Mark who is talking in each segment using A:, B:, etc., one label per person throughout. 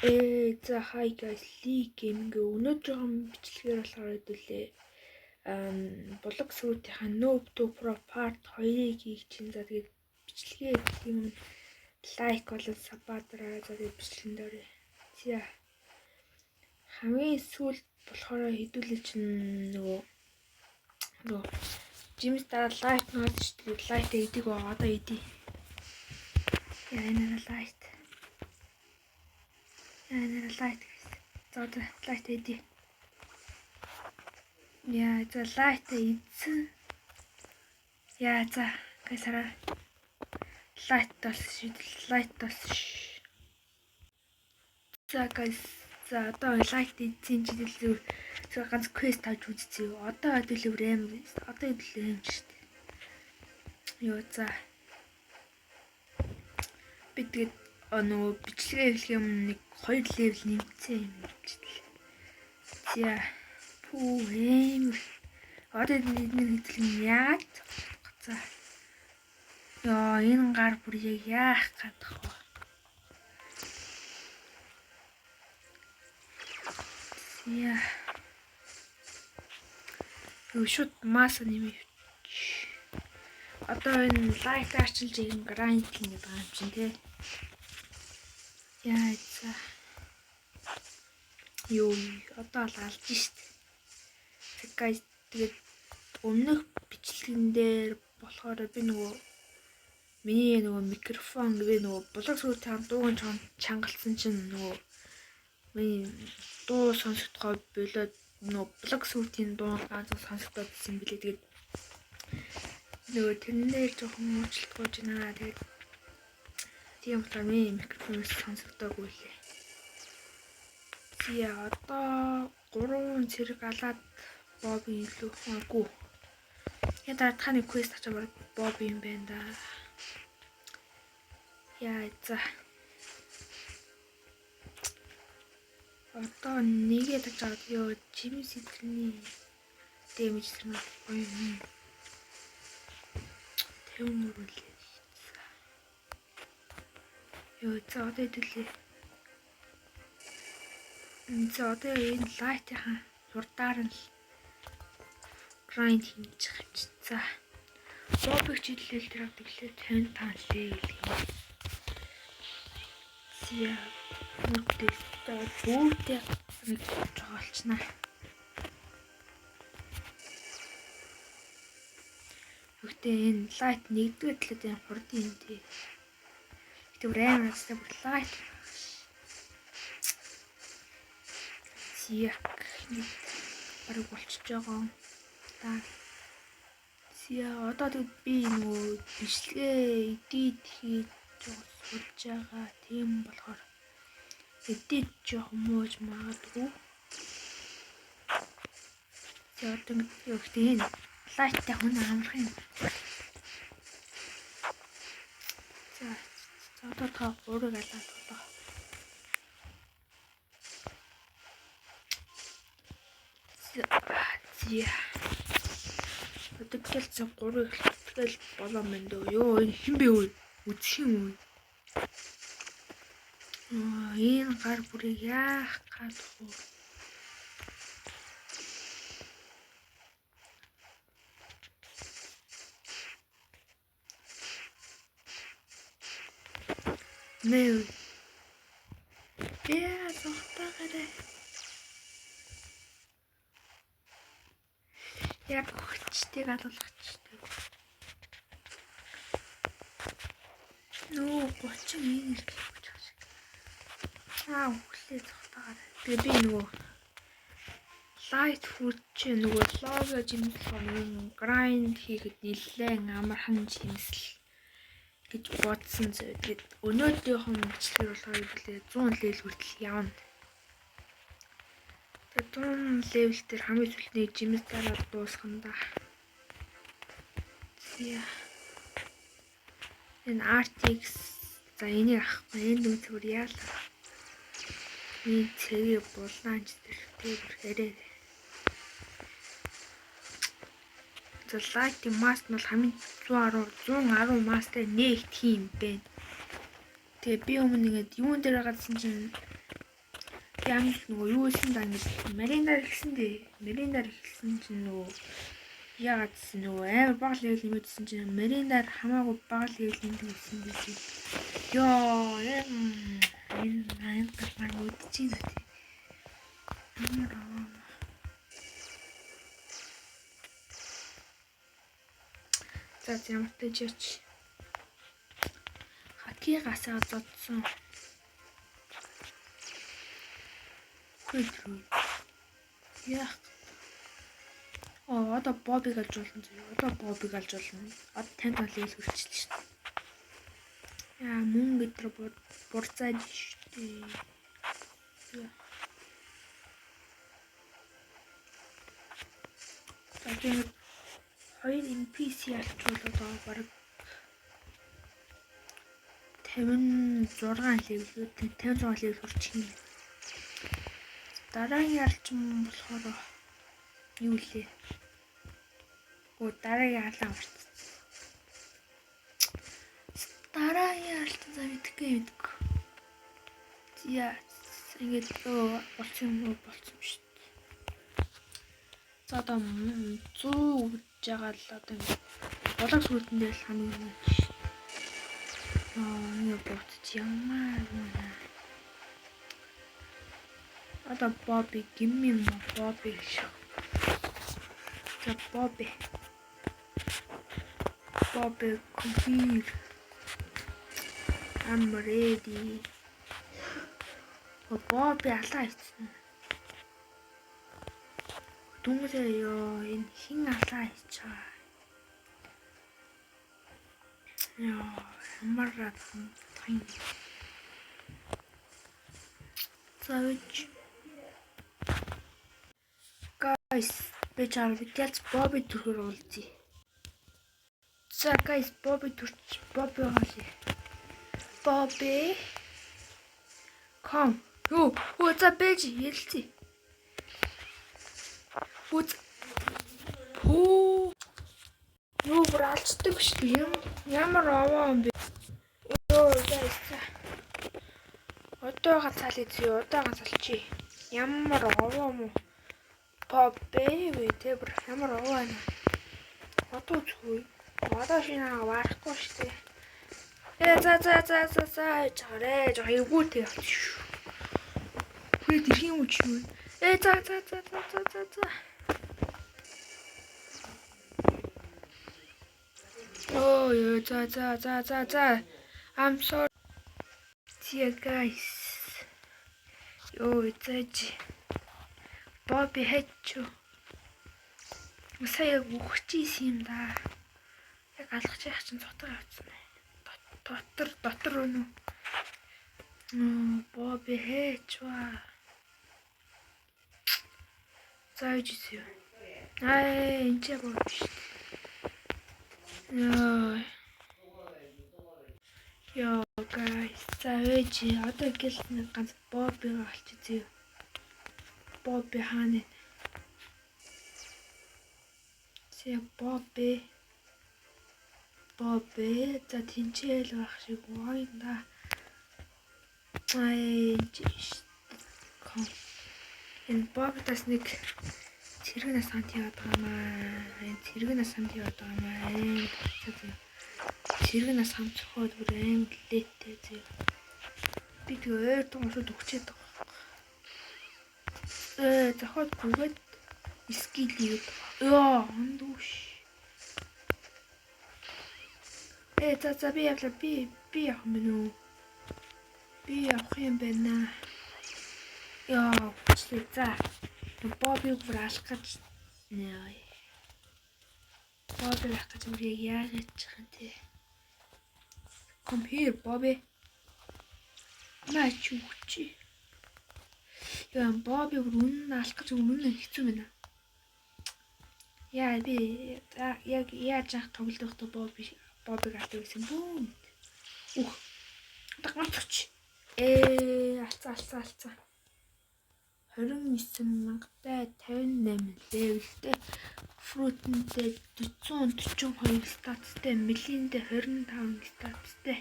A: За hi guys, Lee Gaming өнөөдрийн бичлэгээр болохоор хэдүүлээ. Блог сүүтийнхаа Noob to Pro Part 2-ыг хийх чинь. За, тэгээд бичлэгээ юм like болон sub дараарай. За, тэгээд бичлэгэнд оръё. За. Хамгийн сүүлд болохоор хэдүүлээ чинь нөгөө Жимс дараа light нууж шүү дээ. Light идэг байгаа. Одоо идэ. Яа, энэ light. Яа, энэ light гэсэн. За, одоо light идэ. Яа, за, light идсэн. Яа, за, гайсараа. Light болсон шүү. Light болсон шүү. За guys, за, одоо light идсэн чи зүгээр зөв ганц quest авч үзчихье. Одоо хэдүүлээ амар. Одоо хэдүүлээ юм шүү дээ. Йоо, за. Би тэгээд нөгөө бичлэгээ эхлэх юм нэг 2 level нэмсэн юм бичлээ. За. Пүү, амар. Одоо эдний хэдүүлэн яаж за. Йоо, энэ гар бүр яг яах гадах вэ? Яа. Юу, шууд масса нэмээ. Одоо энэ light арчилж ийм grind гэдэг байгаа юм чинь тий. Яа, за. Юу, одоо л алж штт. Guys, тэгээд өмнөх бичлэгэн дээр болохоор би нөгөө миний нөгөө микрофон гэ нөгөө блог сүүлийн дууган чангалсан чинь нөгөө миний дуу сонсогдохоо болоод нөгөө блог сүүтийн дуу ганц сонсогдоодсэн юм билээ. Тэгээд нөгөө тэрнээр жоохон уучлалт гуйж байна. Тэгээд тийм болохоор миний микрофоноос сонсогдоогүй лээ. Зя, одоо 3 цэрэг алаад Бобби илүү үгүй. Яа, дараа нэг quest авчаа баг Бобби юм байна да. Яа, за. Одоо нэгээ таж аваад ёо, Жимс эдэрний дэмэж тэр нь гоё юм. 53 лээ. Ёо, за, одоо хэдүүлээ. За, одоо энэ light-ийн хурдаар нь grind хийж байгаа юм чи. За. Бобыг чиглэл тэр авдаг лээ 55 level юм. За. Бүгдээ бүгдээ нэг жоолчнаа. Гэхдээ энэ light нэгдүгээр талаад энэ хурдан юм тий. Гэтэ бүр амар хэвээр бүр light яг нэг бараг болчихж байгаа. Та. Зя, одоо тэгэд би нөгөө бичлэгээ edit хийж сурж байгаа. Тийм болохоор edit жоохон мууж магадгүй. За, одоо юу гэхдээ энэ light-тай хүн амарх юм. За, одоо та гурыг алаад болоо. За. Одоо гэлцэн гурыг тэгэл болоо мэн дөө. Йоо, энэ хэн бэ вэ? Үзэх юм уу? Аа, энэ гар бүрийг яах гадах вэ? Нэ. Яа, зогтаагаарай. Яг хүчтэйг алуулгач. Нөө 30 энэ ирэх гэж байгаа шиг. Аа, өглөө зогтаагаар. Тэгээ би нөгөө light food чи нөгөө лого жимслэх нөгөө grind хийхэд нэлээд амархан жимсэл гэж бодсон зөө. Тэгээд өнөөдрийнхэн бичлэгээр болохоор билээ 100 level хүртэл явна. Тэгээд 100 level дээр хамгийн сүүлд нэг жимс дараад дуусгана да. За. Энэ RTX, за, энийг авахгүй, энэ дүн зүгээр яалаа. Энэ цэгийг булаанч тэр бүр арай. За, light mask нь бол хамгийн 110 110 master нээгдэх юм байна. Тэгээ би өмнө ингээд юун дээр гадсан чинь Ямар нөгөө юу исэн да ингэ Маринаар эхэлсэн дээ. Маринаар эхэлсэн чинь нөгөө яагаад гэсэн нөгөө амар бага level нэмэдсэн чинь Маринаар хамаагүй бага level нэмдэг гэсэн дээ. Йоо, энэ энэ гармаар үдчихээн зү. Ямар аваа. За ямар тач яач. Хаки гасаа зодсон. Хөлрөө. Яах. Оо, одоо Бобыг алж болно зөө. Одоо Бобыг алж болно. Одоо 50 level хүрчихлээ шүү дээ. Яа, мөнгө өдр бурцааж шүү дээ. За тэгээд хоёр NPC алчвал одоо бараг 56 level 56 level хүрчих юм. Дараагийн алчин болохоор юу лээ? Өө дараагийн алаан хүрсэн. Дараагийн алчин за мэдхгүй мэдгүй. Яа ингээд болсон юм уу болсон шүү дээ. За одоо 100 өгж байгаа л одоо ингээд болог сүрдэн дээр л хамгийн юм шүү. Аа ингэ ботч ямар юм. Одоо Бобби гимми юм уу? Бобби гэж. За Бобби. Бобби come here. I'm ready. Бобби алаа хийсэн. Дүнсээ ёо энэ хин алаа хийж байгаа. Ёо ямар тань. За guys би чар видеоц Бобби төрхөөр уулзъя. За guys Бобби төрч Бобби хаалъя. Бобби come. Юу, оо за бэж ярилцъя. Үз. Пүү. Юу бүр алцдаг шүү дээ. Юм ямар овоо юм бэ? Йоо guys за. Одоо ганцаал үзье. Одоо ганцаалчи. Ямар овоо юм уу? Бобби вэ те бүр ямар овоо байна. Одоо үзгүй. Одоо шинэ варахгүй шүү дээ. Э за за за за за жаарэ. Жоо эвгүүтэй явчих шүү. Хүрээд ирэх юм уу чи юу? Э за за за за за за за. Оо ёо за за за за за. I'm sorry. Dear guys. Йоо заж. Бобби хайчуу. Сая яг үхчихсэн юм да. Яг алгаж явах чинь цутгаа явцсан. Дотор дотор өнөө. Бобби хайчваа. За юу хийсэн юм? Аа энэ ч Бобби шүү дээ. Йоо. Йоо guys, за ээж одоо гэл нэг ганц Боббиг олчих зөө. Бобби хаана вэ? Зэ Бобби. Бобби за тэнцэл байх шиг байна да. Ай энэ Боббитас нэг цэрэг нас хамт яваад байгаа маа. Энэ цэрэг нас хамт яваад байгаа маа. Аим зөө. Цэрэг нас хамт цохоод бүр аим леттэй зөө. Би тэгээ ойр туун шууд өгчээд байгаа. Зохиод бөгөөд skill хийгээд. Йоо, ондууш. За за би явлаа. Би явах юм байна уу? Би явах юм байна. Йоо, хүчлээ. За. Боббиг бүр алах гэж нээ. Бобби алах гэж бүр яг яаж яачих юм те. Come here, Bobby. Маач үгчи. Яа, Бобби бүр үнэн алах гэж үнэн хэцүү байна. Яа, би яг яаж анх тоглох доо Боббиг алдаг гэсэн бүүн. Үх. Одоо ганц өч. Алцаа алцаа алцаа. 29058 level тэй fruit-тэй 442 stat тай melee-ндээ 25 stat тай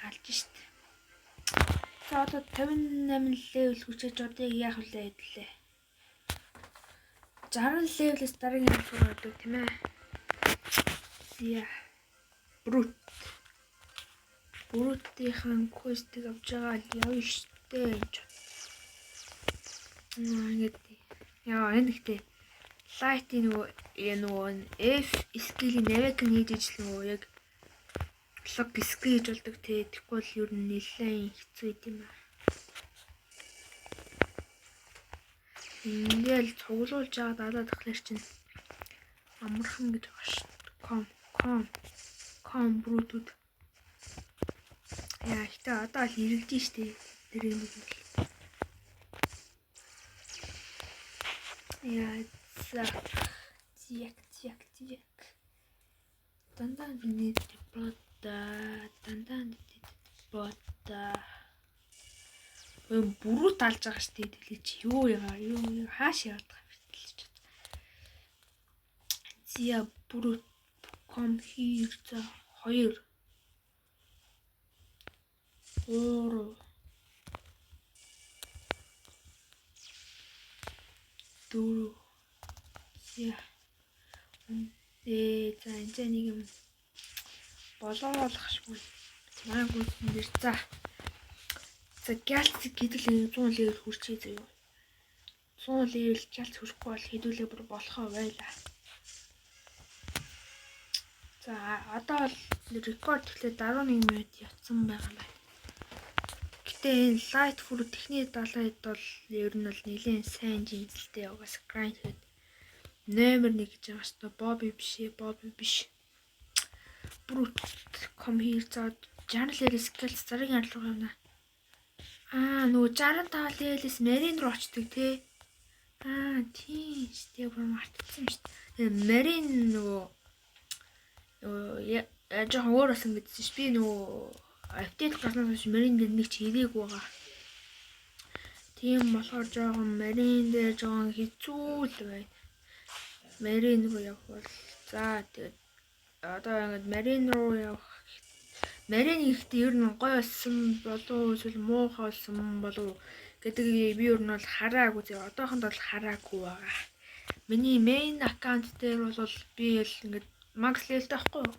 A: алж штт. За, одоо 58 level хүчээж одоо яг яах вэ хэдлээ. 60 level ээс дараагийн руу ордог, тийм ээ. Яа. Brute. Brute-ийн quest ийг авч байгаа л явна штэ гэж. Ингээд яа, энэ гэхдээ light-ийн нөгөө F skill-ийн awaken хийж ижил нөгөө яг лог skill хийж болдог те. Тэгэхгүй бол ер нь нэлээд хэцүү юм аа. Ингээл цуглуулж байгаа далаад тахлаар чинь амархан гэж байгаа шүү. Ком ком ком brute-үүд. Яа, гэтээ одоо л эргэлж штэ. Тэр юм бол. Яа, за. Зяк зяк зяк. Дандаа миний бота, дандаа бота. Өө, brute алж байгаа штэ. Тэгэл чи юу яа, юу хааш яваад байгаа юм бэ ч. Зя, brute come here, за, 2 3 4. Яа. За, энэ нэг юм болоолох шиг байна. Манай гүйцэн дээр за. За, Galaxy гэдэг л 100 level хүрчээ заяа. 100 level Galaxy хүрэхгүй бол хэдүүлээ бүр болохоо байла. За, одоо бол рекорд тэгэхээр 11 минут явцсан байгаа юм байна. Гэтэ энэ light fruit техний далайд бол ер нь бол нэлээд сайн жинзэлтэй, угаас grind хийд номер 1 гэж байгаа шүү дээ. Бобби биш ээ, Бобби биш. Brute come here, за, 60 level skills зарыг арилга явна. Аа, нөгөө 65 level ээс Marine руу очдөг те. Аа, тийм шүү дээ. Бүр мартчихсан шүү дээ. Marine нөгөө жоохон өөр болсон гэдсэн ш. Би нөгөө update гарснаас хойш Marine дээр нэг ч ирээгүй байгаа. Тийм болохоор жоохон Marine дээр жоохон хэцүү л байна. Marine руу явах бол за, тэгээд одоо ингээд Marine руу явах. Marine ихтэй ер нь гоё болсон болов эсвэл муухай болсон болов гэдэг би ер нь бол хараагүй зэ, одоохонд бол хараагүй байгаа. Миний main account дээр бол би л ингээд max level тэй байхгүй юу?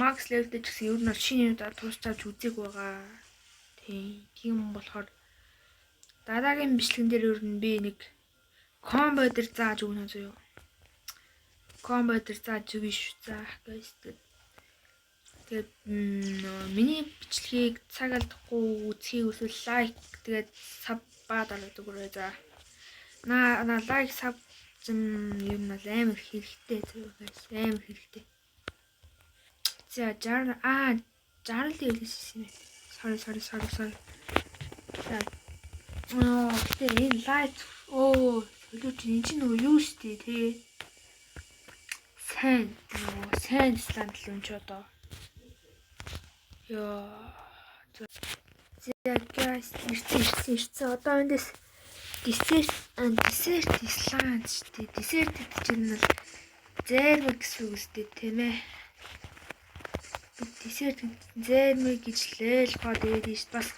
A: Max level дээр ч гэсэн ер нь бол шинэ юм туусчааж үзег байгаа. Тийм. Тийм болохоор дараагийн бичлэгэн дээр ер нь би нэг combo дээр зааж өгнө зөө юу. Combo дээр зааж өгнө шүү. За, guys. Тэгээд миний бичлэгийг цаг алдахгүй үзхийг хүсвэл like, тэгээд sub ба дараад өгөөрэй. За. На like, sub зэн ер нь бол амар хэрэгтэй зөө, guys. Амар хэрэгтэй. За, 60, аа, 60 level хийсэн юм. Sorry, sorry, sorry, sorry. За. Аа, гэтээ энэ light оо солиуч энэ чинь нөгөө юу штэ тий. Сайн нөгөө сайн ислам л юм чи одоо. Йоо. За, guys, ирсэн, ирсэн, ирсэн. Одоо эндээс desert island штэ. Desert гэдэг чинь бол зайрмаг гэсэн үг үстэй, тийм ээ. Desert зайрмаг гэж лээлгоод тэгээд ш бас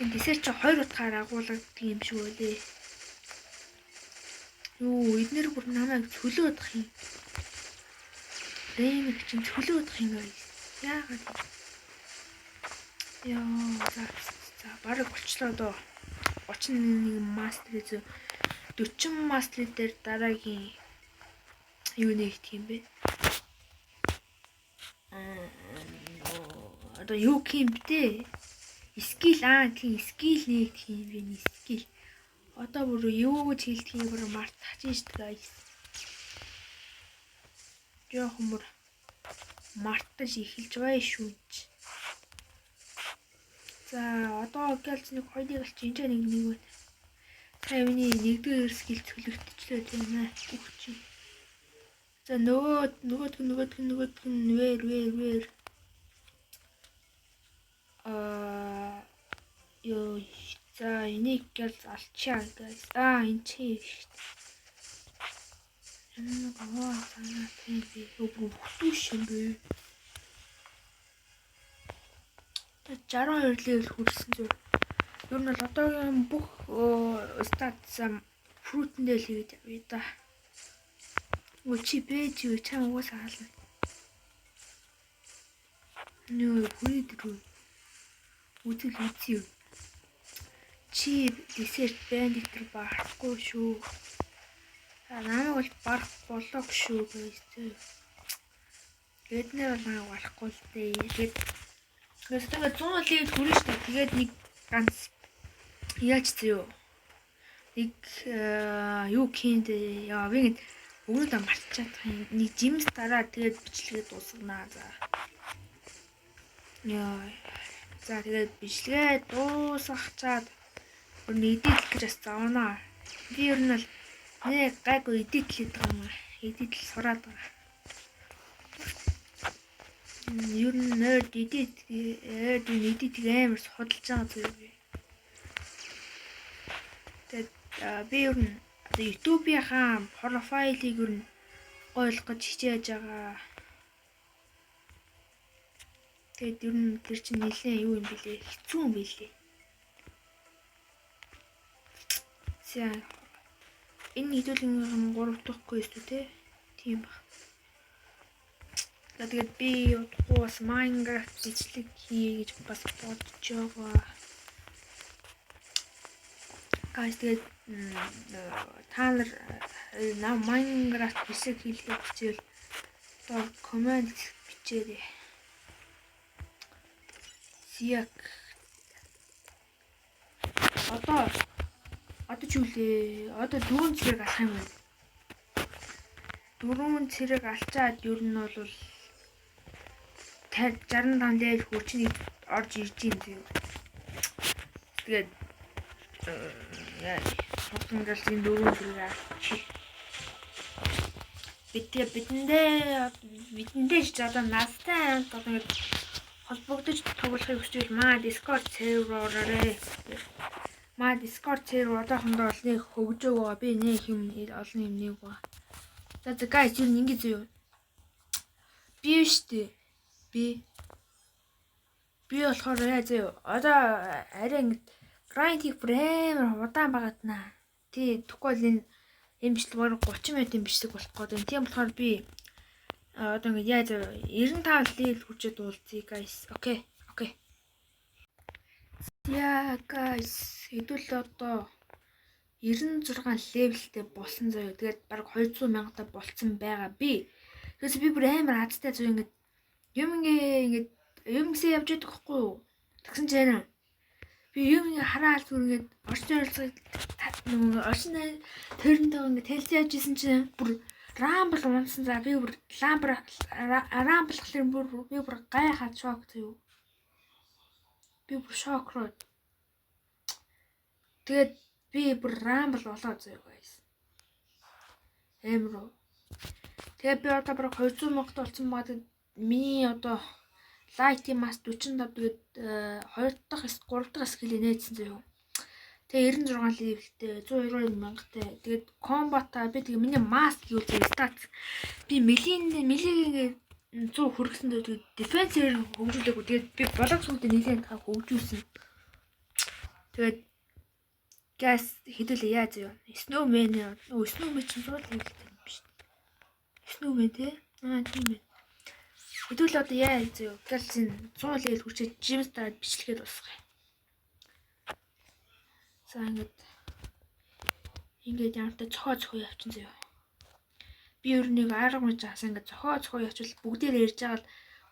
A: энэ desert чи хоёр утгаар агуулгадаг юм шиг үлээ. Юу, эднэр бүр намайг цөлөөдөх юм. Рэмэг чинь цөлөөдөх юм guys. Яагаад? Яа, за за, бараг болчлоо доо. 31 master зөө, 40 master дээр дараагийн юу нэгдэх юм бэ? Аа, одоо юу гэх юм бэ? Skill, аа, тийм, skill нэгдэх юм бэ? Skill. Одоо бүр юу гэж хэлдгийг бүр мартаж штэ, guys. Жохон бүр мартаж эхэлж байгаа шүү. За, одоо гэлц нэг хоёрыг алч энэ нэг нэг байна. Сая миний нэгдүгээр skill цөлөгдчихлөө, тийм ээ. Бүх чи. За, нөгөө нөгөөдг нөгөөдг нөгөөдг нь where where where аа, ёо, за, энийг гэл алчаа, guys. Аа, энэ чи шүү дээ. Ямар гоо санаа тийм би бүр бүтүүш юм бэ. 62 level хүрсэн зүг. Ер нь бол одоогийн бүх stats fruit эн дээр л хийгээд явъя да. Өө, чи бэж юу, чам угаасаа хаална. Нөө, хүний дөрөв. Үзэл үзье. Чи desert bandit төр барахгүй шүү. Намайг бол барах болоог шүү гэж. Эднэр бол намайг барахгүй л дээ. Тэгээд тэгээд 100 level хүрнэ шүү дээ. Тэгээд нэг ганц яаж зөө. Нэг юу хийндэ, яа, би ингэ өгнөд мартчихад юм. Нэг gems дараа тэгээд бичлэгээ дуусганаа. За. Яа. За, тэгээд бичлэгээ дуусгахчаад бүр нэг edit гэж бас заавнаа. Би ер нь бол нэг гайгүй edit хийдэг юм аа. Edit л сураад байгаа. Ер нь нойд edit, ойд edit амар судалж байгаа зүйл би. Тэгээд би ер нь одоо YouTube-ийнхаа profile ыг ер нь гойлох гэж хичээж байгаа. Тэгээд ер нь тэр чинь нэлээд юу юм бэлээ? Хэцүү юм бэлээ. За, энэ хэдүүлгийн 3 дахь quest үү те? Тийм баг. За, тэгээд би удахгүй бас Minecraft бичлэг хийе гэж бас бодож байгаа. Guys, тэгээд та нар нам Minecraft бичлэг хийлгээ бичээл доор comment бичээрэй. Зяк. Одоо ч үлээ. Одоо дөрвөн цэрэг алах юм байна. Дөрвөн цэрэг алчаад ер нь бол 50 65 level хүчний орж ирж юм зөө. Тэгээд яа, ингээл дөрвөн цэрэг алчих. Бид тэгээ бидэндээ ч одоо настай одоо ингээд холбогдож тоглохыг хүсвэл маа Discord server ороорой. Маа Discord server одоохондоо бол нэг хөгжөөг байгаа. Би нэг юм олон юм нэг байгаа. За, guys, юу ингэ зөө. Би штэ. Би болохоор яа зөө. Одоо арай ингэ grind хийх бүр амар удаан байгаад наа. Тий, тэгэхгүй бол энэ энэ бичлэг баг 30 минутын бичлэг болох гээд байна. Тийм болохоор би одоо ингэ яа зөө 95 level хүчээд уулзъя, guys. Okay. Яа, guys, хэдүүл одоо 96 level тэй болсон заяа. Тэгээд баг 200 мянгатай болцсон байгаа би. Тэгээс би бүр амар азтай зөө, ингэ юм ингэ юм гэсэн явж байдаг хгүй юу? Тэгсэн чинь би юм ингэ хараал зүгээр ингэ орчин ойролцоог нөгөө орчин тойронтойгоо ингэ танилцсан явж исэн чинь бүр Rumble унсан. За, би бүр Rumble Rumble болохоор бүр би бүр гайхаад шок заяа. Би бүр шок руу. Тэгээд би бүр Rumble болоо заяа, guys. Амар уу. Тэгээд би одоо бараг 200 мянгатай болсон байгаа. Миний одоо Light Mass 45, тэгээд 2 дахь 3 дахь skill нээсэн заяа. Тэгээ 96 level тэй, 192 мянгатай. Тэгээд combat би тэгээ миний mask гэвэл заяа stats би melee гийн 100 хүргэсэн, тэгээд defense ээр хөгжүүлээгүй. Тэгээд би block сүлдээ нэлээд та хөгжүүлсэн. Тэгээд guys, хэдүүлээ яа заяа. Snowman, өө, Snowman чинь 100 level тэй юм биш. Snowman те? Аа, тийм ээ. Хэдүүл одоо яа заяа. Гал энэ 100 level хүрчээд gems дараад бичлэгээд дуусгая. За, ингээд ямартай цохоо цохоо явчин заяа. Би ер нь нэг арга мэж хасан, ингээд цохоо цохоо явчвал бүгдээр ярьж байгаа л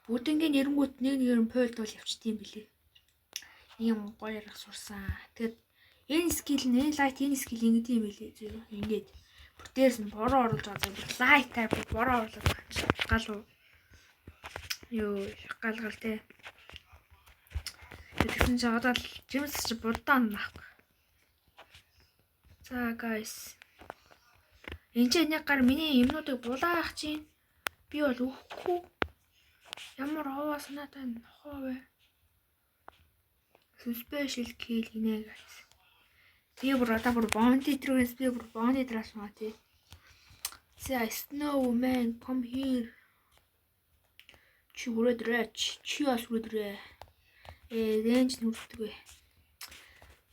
A: бүгднгийн нэрэнгүүт нэг нэгээр нь пойлдвол явчдсан юм билээ. Ийм гоё арга сурсан. Тэгээд энэ skill нь, энэ light, энэ skill ингэдэм юм билээ заяа. Ингээд бүр дээрс нь бороо оруулж байгаа заяа. Бүр light type бороо оруулаад байгаа юм чи. Гал уу. Юу гал гал те. Тэгсэн чи одоо л gems чи будаа наах. За, guys. Энд чи нэг гар миний юмнуудыг булаах чинь би бол өгөхгүй. Ямар овоо санаатай нохоо вэ? Special kill гинэ, guys. Би бүр одоо бүр bounty рүүгээс би бүр bounty драасан тий. За, snowman, come here. Чи хүрээд ирээ. Чи бас хүрээд ирээ. Range нь хүрдэг вэ.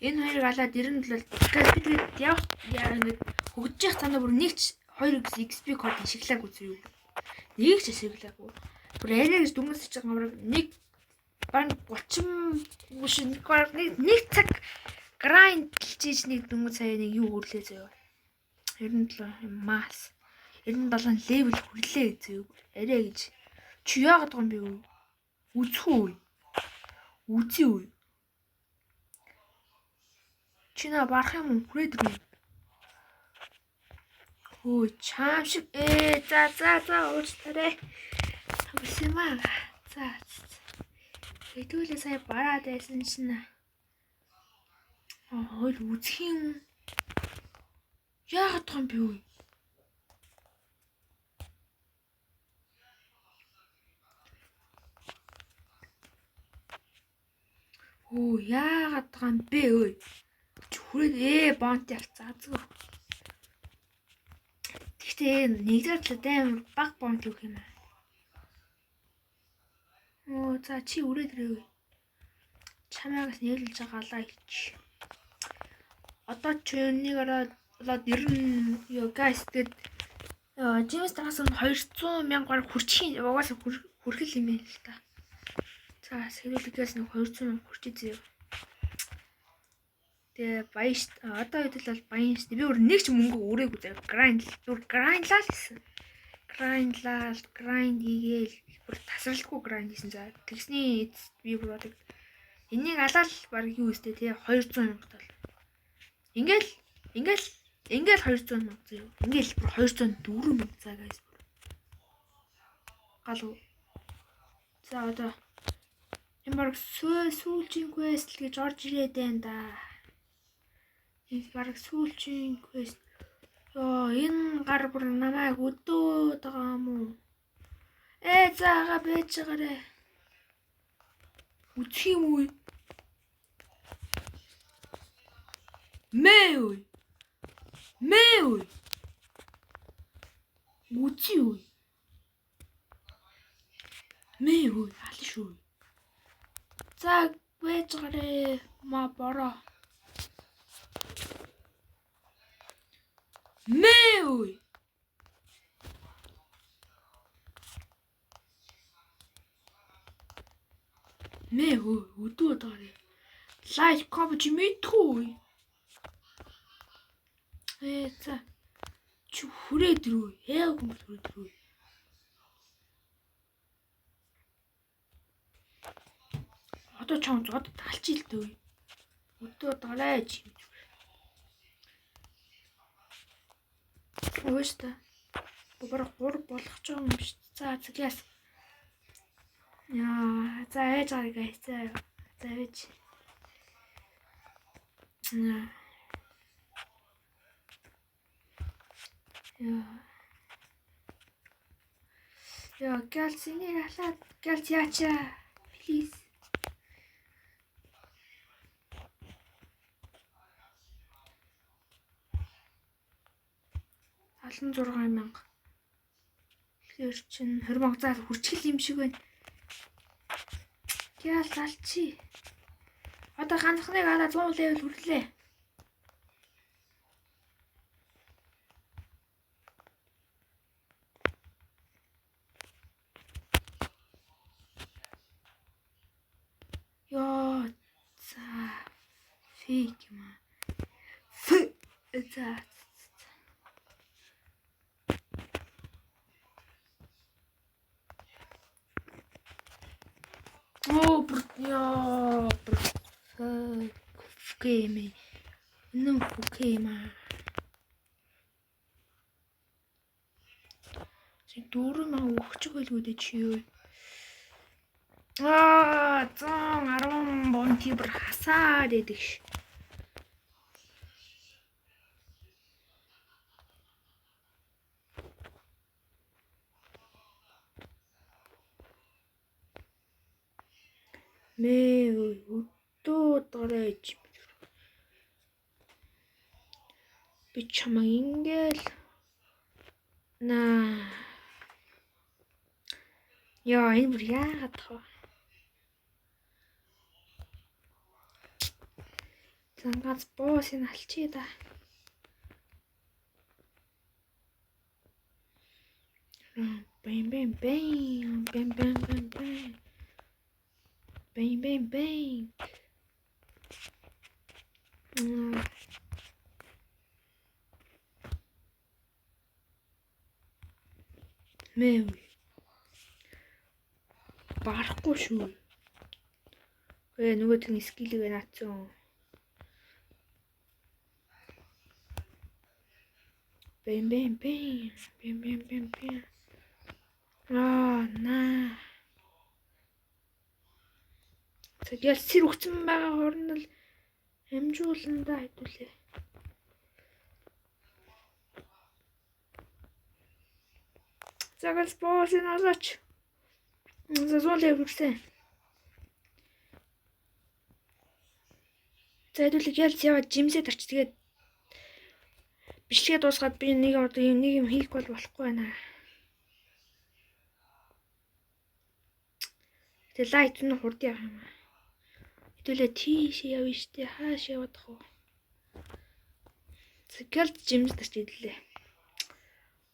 A: Энэ хоёрыг алаад 97 тэгэхээр би тэгээд явах яа ингээд хөгжиж явах цаанаа бүр нэг ч 2 XP код ашиглаагүй зүү. Нэг ч ашиглаагүй. Бүр арай гэж дүнээс ч байгаа нэг баг 30 биш нэг баг нэг цаг grind хийж нэг дөнгөж сая нэг юу хүрлээ заяа. 97 мас. 97 level хүрлээ заяа. Арай гэж. Чи яагаад байгаа юм бэ? Үзэх үү? Үзье үү? Чи наа барах юм уу? Хүрээд ирнэ. Хөө чаам шиг за уучлаарай. Тавьсан юм аа. За. Хэдүүлээ сая бараад байсан чинь хойл үзэх юм. Яагаад байгаа юм бэ вэ? Хөө яагаад байгаа юм бэ өө? Чи хүрээд бонт явцаа зүг. Гэхдээ нэгдүгээр талд амар баг бонт өгөх юм аа. Оо за чи үрээд ирээ. Чамаагаас нийлж байгаа лайк. Одоо чи энийг ороод 90 ёо guys тэгээд Джеймс дараас 200 мянга гаруй хүрчих угаасаа хүрхэл юм байна л та. За сэрүүлгээс нэг 200 мянга хүрчээ зөө. Тэгээ баян ш одоо хэдэл бол баян ш. Би өөр нэг ч мөнгө өрөөгүй заяа. Grind бүр grind-лаа л хийсэн. Grind-лаа, grind хийгээл бүр тасралтгүй grind хийсэн. За тэгсний эцэст би бүр бодог. Энийг алаал баг юу өстэй тий 200 мянга тал. Ингээл ингээл ингээл 200 мянга заяа. Ингээл бүр 204 мянга за guys. Галуу. За одоо энэ баг сүүлчийн quest л гэж орж ирээд байна да. Энэ баг сүүлчийн quest. Йоо энэ гар бүр намайг өдөөд байгаа юм уу? За ага байж байгаарэ. Үзэх юм уу? Мэ үй. Мэ үй. Үзье үү? Мэ үй аль шүү. За байж байгаарэ. Ма бороо. Мэ үй. Мэ үй өдөө даарэ. Лайк коммент чи мэдхүү. За чи хүрээд ирүү. Яг юм хүрээд ирүү. Одоо чам зод талч илдээ. Өдөө дарай чи. Өөш та. Бобор 3 болгох ч юм биш. За згээс. Яа, за ээж гарыг за. За ээж. Яа. Яа, гэлсэнийг алаад гэлс яачаа. Please. Алан 6 мянга. Тэгэхээр чин 20 мянга заа хүрчгэл юм шиг байна. Гял алчи. Одоо ганцхныг алаа 100 level хүрлээ. Йоо за fake юм аа. За. Оо бүр яа бүр фүкэм. Нү фүкэм аа. Чи 4000 өгчих байлгүй дээ чи юу. Аа 110 бонти бүр хасаад байдаг ш. Мэ өдөө дорой би чамайг ингээл наа. Яа энэ бүр яагаад таа. Зангац боосыг алчия да. Бэм бэм бэм бэм бэм бэм бэм. Бэм бэм бэм. Мэ. Барахгүй шүү. Нөгөө тийм skill ийг наацсан. Бэм бэм бэм. Бэм бэм бэм бэм. Аа, наа. Тэгэл сэр өгцөн байгаа хорн л амжуулна да хэдүүлээ. Загас боосын олооч. За зуун level хүрсэн. За хэдүүлээ ялц яваад жимсээ тарч, тэгээд бичлэгээ дуусгаад би нэг одоо юм нэг юм хийх бол болохгүй байна. Тэгээ light нь хурд явах юм аа. Хэдүүлээ тийш явна штэ, хааш явах вэ? Тэгэл жимс тарч идлээ.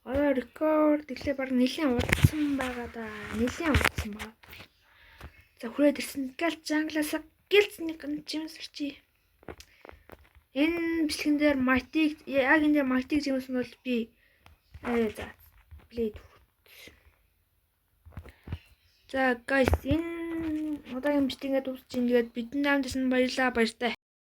A: Одоо рекорд дэлээ баг нэлийн удсан байгаа да. Нэлийн удсан байгаа. За, хүрээд ирсэн. Гал jungle аас гэлц нэг жимс арчи. Энэ бичлэгэн дээр Mighty, яг энэ дээр Mighty жимс нь бол би за blade. За guys, энэ удаагийн бичлэг ингээд дуусч, ингээд бидний амжсан, баярлаа, баяртай.